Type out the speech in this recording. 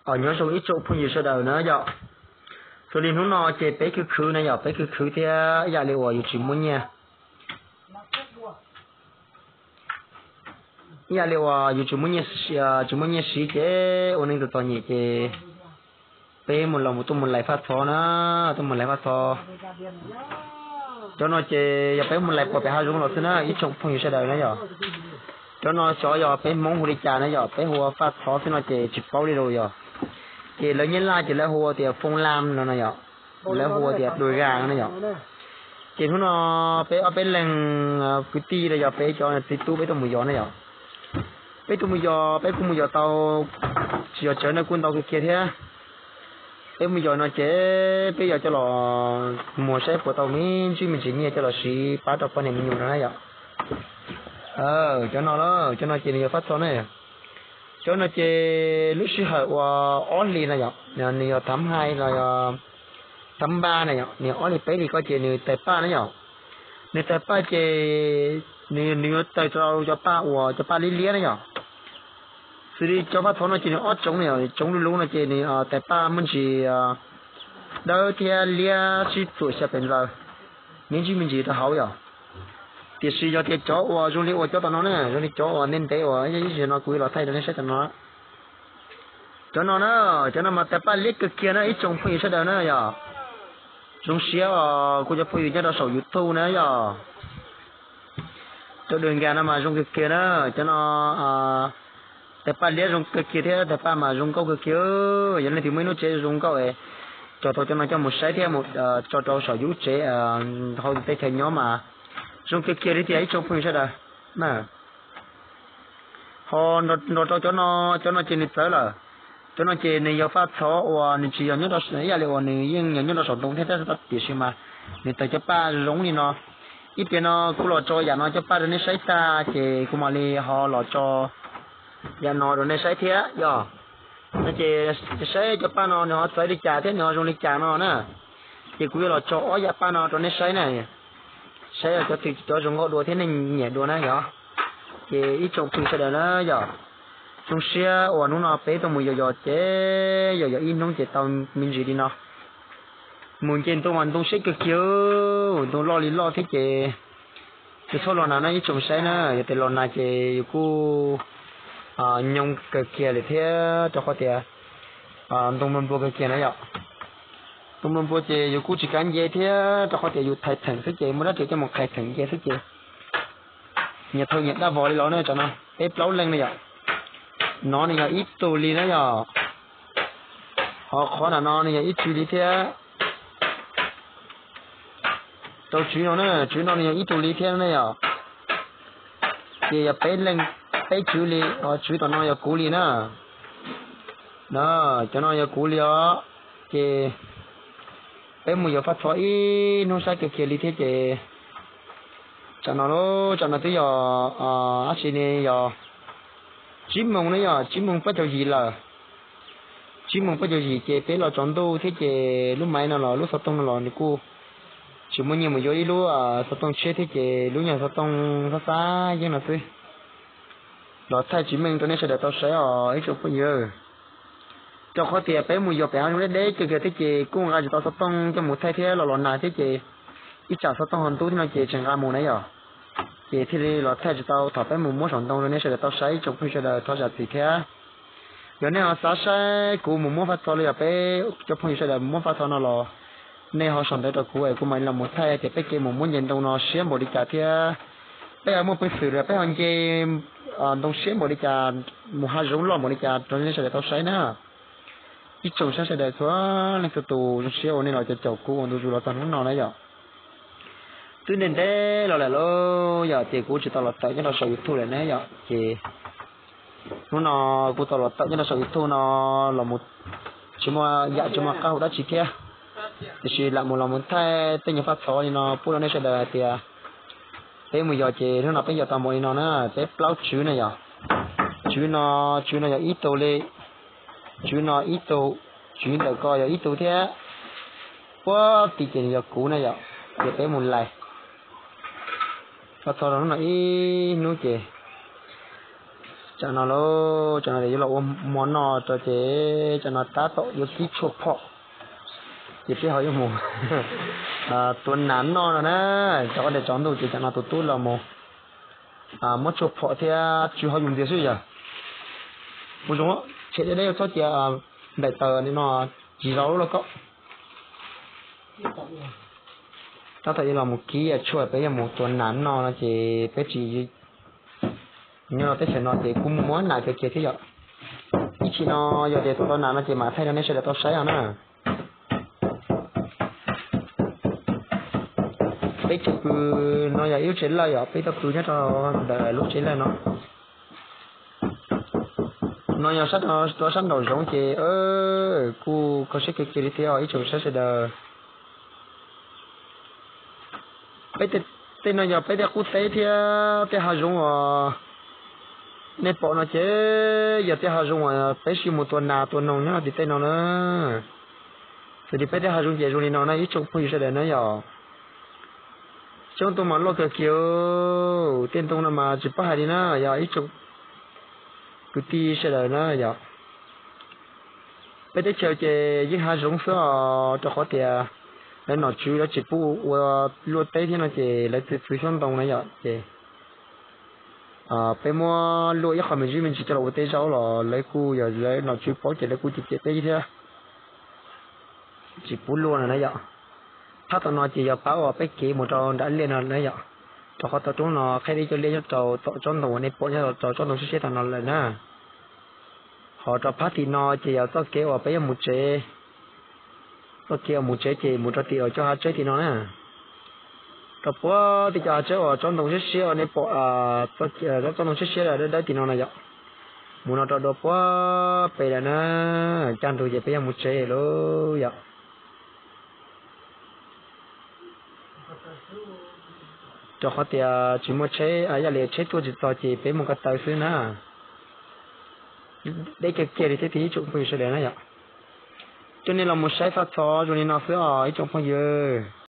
Nyob zoo ib tsoom phooj ywg sawv daws na yom. Xws li hnub no ces peb khwv khwv na yom, peb khwv khwv thiab ib yam li uas yus tsis muaj nyiaj, ib yam li uas yus tsis muaj nyiaj, tsis muaj nyiaj siv ces ua neej txom txom nyem ces peb mus los mus tuaj mus lais faj thov na, tuaj mus lais faj thov. Cov no ces yog peb mus lais pom pem hav zoov los xwb na ib tsoom phooj ywg sawv daws na yom. Cov no xyov yog peb Hmoob hu li cas na yom, peb hu ua faj thov xwb no ces tsis paub li los yom. Ces lawv Nyab Laj ces lawv hu ua tias foo lam no no yom, lawv hu ua tias dua ga no na yom. Ces hnub no peb ob peb leeg kwv tij los yog peb cov txiv tub peb tuaj mus yos na yom. Peb tuaj mus yos, peb kuj mus yos tau, tsis yog tsawg na, kuj ntau kawg kiag thiab. Peb mus yos no ces peb yog coj los muag saib puas tau me ntsis me ntsis nyiaj coj los siv pab rau poj niam me nyuam no na yom. Cov no, cov no ces nws yog faj thov na. Cov no ces lub sij hawm uas ob hlis na yom, nws yog thav hais los yog thav npaj na yom, nws yog ob hlis peb hlis ko ces nws tawg paj na yom. Nws tawg paj ces nws, nws yuav tawg rau cov paj uas cov paj liab liab na yom. Xws li cov faj thov no ces nws ob tsoov na yom, tsoov lub lub no ces nws tawg paj muaj ntsis dawb thiab liab sib txuam xyaw pes ntxaws, me ntsis me ntsis rau hauv yom. Tiam sis yog tias cov uas zoo li uas cov tom no na, zoo li cov uas ntev ntev uas ib zaug no kuv yuav los thaij rau nej saib tom no. Cov no na, cov no mas tawg paj liab kawg kiag na ib tsoom phooj ywg sawv daws na yom. Zoo siab os kuv cov phooj ywg nyob rau saum YouTube na yom. Cov dua ga no mas zoo kawg kiag na, cov no tawg paj liab zoo kawg kiag thiab tawg paj mas zoo nkauj kawg kiag. Yog leej twg muaj ib lub tsev zoo nkauj es cog tau cov no coj mus saib thiab mus tso rau saum yus tsev hauv teb chaws nyob mas zoo kawg kiag li tiag ib tsoom phooj ywg sawv daws na. Ho nrog rau cov no, cov no ces nws txawv lawm. Cov no ces nws yog faj thov uas nws tsis yog nyob rau, ib yam li uas nws yeej yog nyob rau saum ntoo thiab tab sis mas nws tawg cov paj zoo li no. Ib pliag no kuv los tso yam no cov paj rau nej saib tag ces kuv mam li ho los tso yam no rau nej saib thiab yom. No ces saib cov paj no nws ho txawv li cas thiab nws ho zoo li cas no na. Ces kuv yuav los tso ob yam paj no rau nej saib na. Saib cov twg cov zoo nkauj dua thiab nej nyiam dua na yom. Ces ib tsoom phooj ywg sawv daws na yom, zoo siab uas hnub no peb tuaj mus yos yos ces yos yos ib hnub ces tau me ntsis li no. Mus nce ntoo mas ntoo siab kawg kiag, ntoo loj li loj thiab ces yus txhob los nag na ib tsoom saib na, yog tias los nag ces yus kuj nyoo kawg kiag li thiab rau qhov tias ntoo nplua nplua kawg kiag na yom. Ntoo nplua nplua ces yus kuj tsis kav nce thiab rau qhov tias yus thaiv theem xwb ces muaj dab tsi coj mus qhais theem nce xwb ces nyias thau nyias dab vos li los na. Tsam no peb plaub leeg na yom, no nws yog ib tug li na yom, ho qhov nram no nws yog ib tswv li thiab. Rau tswv no na, tswv no nws yog ib tug li thiab na yom. Ces yog peb leeg, peb tswv li, ho tswv tom no yog kuv li na. Cov no yog kuv li os. Ces peb mus yos faj thov ib hnub saib kiag kiag li thiab ces tsam no, tsam no twb yog dab tsi ne, yog tsib moos ne, yog tsib moos peb caug yim lawm. Tsib moos peb caug yim ces peb los tsaus ntuj thiab ces lub maiv no los lub xov tooj no los nws kuj tsis muaj nyiaj mus yuav ib lub xov tooj tshiab thiab ces lub nyuag xov tooj xab xab yeeb no xwb. Los thaij tsis meej rau nej sawv daws tau saib os ib tsoom phooj ywg. Rau qhov tias peb mus yos pem hav zoov deb deb kiag kiag thiab ces kuj nqa tsis tau xov tooj coj mus thaij thiab los los nag thiab ces ib tsam xov tooj ho ntub thiab no ces tsis nqa mus na yom. Ces thiaj li los thaij tsis tau thaum peb mus muab saum ntoo rau nej sawv daws tau saib ib tsoom phooj ywg sawv daws thov zam txim thiab. Yog nej ho xav saib kuv mus muab faj thov los yog peb cov phooj ywg sawv daws mus muab faj thov no los nej ho sau ntawv rau kuv es kuv mam li los mus thaij tias peb kev mus muab nce ntoo no siab npaum li cas thiab peb ho muaj peev xwm los peb ho nce ntoo siab npaum li cas, mus hav zoov loj npaum li cas rau nej sawv daws tau saib na. Ib tsoom saib sawv daws txhua leej txhua tus, zoo siab uas nej los caum kuv ua ntu zus los txog hnub no na yom. Twb ntev ntev los lawm lauj yom, ces kuv tsis tau los tawm nyob rau saum YouTube lawm na yom. Ces hnub no kuv tau los tawm nyob rau saum YouTube no los tsis muaj yam tsis muaj qab hau dab tsi thiab, tiam sis lam mus los mus thaij tej nyuag faj thov li no pub rau nej sawv daws hais tias peb mus yos ces hnub no peb yos tau npaum li no na, peb plaub tswv na yom. Tswv no, tswv no yog ib tug li, tswv no ib tug, tswv ntawm ko yog ib tug thiab. Puag tim ces nws yog kuv na yom, ces peb mus lais faj thov rau hnub no ib hnub ces Tsam no lauj, tsam no yuav los ua hmo noj rau ces tsam no tab tom yuav kib tshuaj phom, ces peb ho yuav mus tua nas noj no na. Tsam no tsov ntuj ces tsam no tus tub los mus muab tshuaj phom thiab tsw hauj lwm ntxiv xwb yog. Mus zoo, tshem deb deb txhob cia nplaim taws no tsis zoo lub lauj kaub. Tab tom yuav los mus kib tshuaj peb yuav mus tua nas noj no ces peb tsis nyob rau teb chaws no ces kuj muaj nas kawg kiag thiab yom. Ib chim no yog tias tua tau nas no ces mam thaij rau nej sawv daws tau saib os na. Peb tsev pw no yog ib lub tsev lawj yom, peb tuaj pw nyob rau ntawm lub tsev lawj no. No yog sab, rau sab nraum zoov ces kuj kho siab kawg kiag li thiab ib tsoom saib sawv daws. Peb tej no yog peb tej qub teb thiab tej hav zoov uas nej pom no ces yog tej hav zoov uas peb sib mus tua nas tua noog nyob tim tej no na. Xws li peb tej hav zoov ces zoo li no na ib tsoom phooj ywg sawv daws na yom. Coob tus mas loj kawg kiag, tej ntoo no mas tsis paub hais li na yog ib tsoom kwv tij sawv daws na yom. Peb teb chaws ces yeej hav zoov xwb os, rau qhov tias lawv nom tswv lawv tsis pub ua luaj teb thiab no ces lawv txwv txwv xyoob ntoo na yom ces peb muab luaj ib qho me ntsis me ntsis coj los ua teb zaub los lawv kuj yog lawv nom tswv paub ces lawv kuj cem cem peb thiab, tsis pub luaj no na yom. Phab tom no ces yog phab uas peb kev mus rau nram liaj no na yom, rau qhov tau roob no qheb deb cov liaj nyob rau tom tsob ntoo uas nej pom nyob rau tsob ntoo siab siab tom no lawm na. Ho rau phab tim no ces yog txoj kev uas peb yuav mus tsev, txoj kev uas mus tsev ces mus rau tim uas cov hav tsawb tim no na. Rau puag tim cov hav tsawb uas tsob ntoo siab siab uas nej pom, tsob ntoo siab siab dawb dawb tim no na yom. Mus no rau dua puag pem lawm na, kaj ntug ces peb yuav mus tsev lauj yom. Rau qhov tias tsis muaj tsheb, ib yam li tsheb tuaj tsis txog ces peb mus ko taw xwb na. Deb kiag kiag li thiab ib tsoom phooj ywg sawv daws na yom. Coj nej los mus saib faj txho zoo li no xwb os ib tsoom phooj ywg.